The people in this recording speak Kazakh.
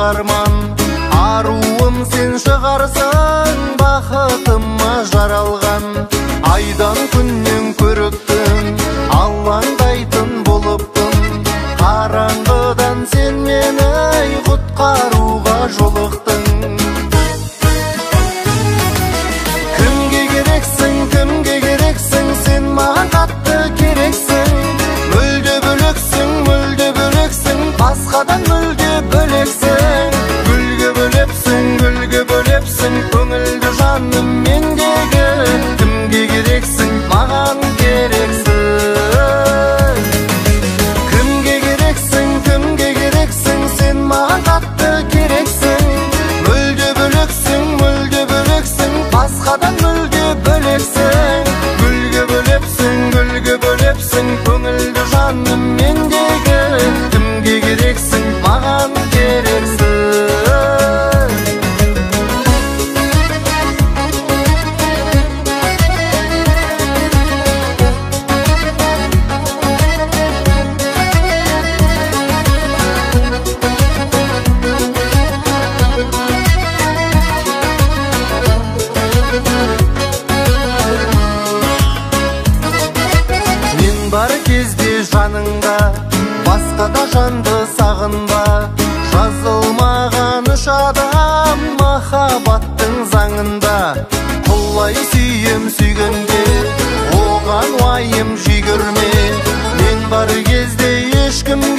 арман. Аруым сен шығарсың, бақытыма жаралған. Айдан күннен көріктің, алаңдайтын болыппын. Қараңғыдан сен мені құтқаруға жолықтың. Кімге керексің, кімге керексің, сен маған қатты керексің. Мүлде бөлексің, мүлде бөлексің, басқадан мүлде бөлексің. Гүлге бөлепсің, гүлге бөлепсің, көңілді жаным мендегі. Кімге керексің, маған керексің. Кімге керексің, кімге керексің, сен маған қатты керексің. Мүлде бөлексің, мүлде бөлексің, басқадан мүлде бөлексің. Гүлге бөлепсің, гүлге бөлепсің, көңілді жаным мендегі. Кімге керексің, маған керексің. Мен бар кезде жаныңда, басқа да жанды сағынба. Жазылмаған үш адам махаббаттың заңында. Құлай сүйем сүйгенде, оған уайым жегірме. Мен бар кезде ешкімге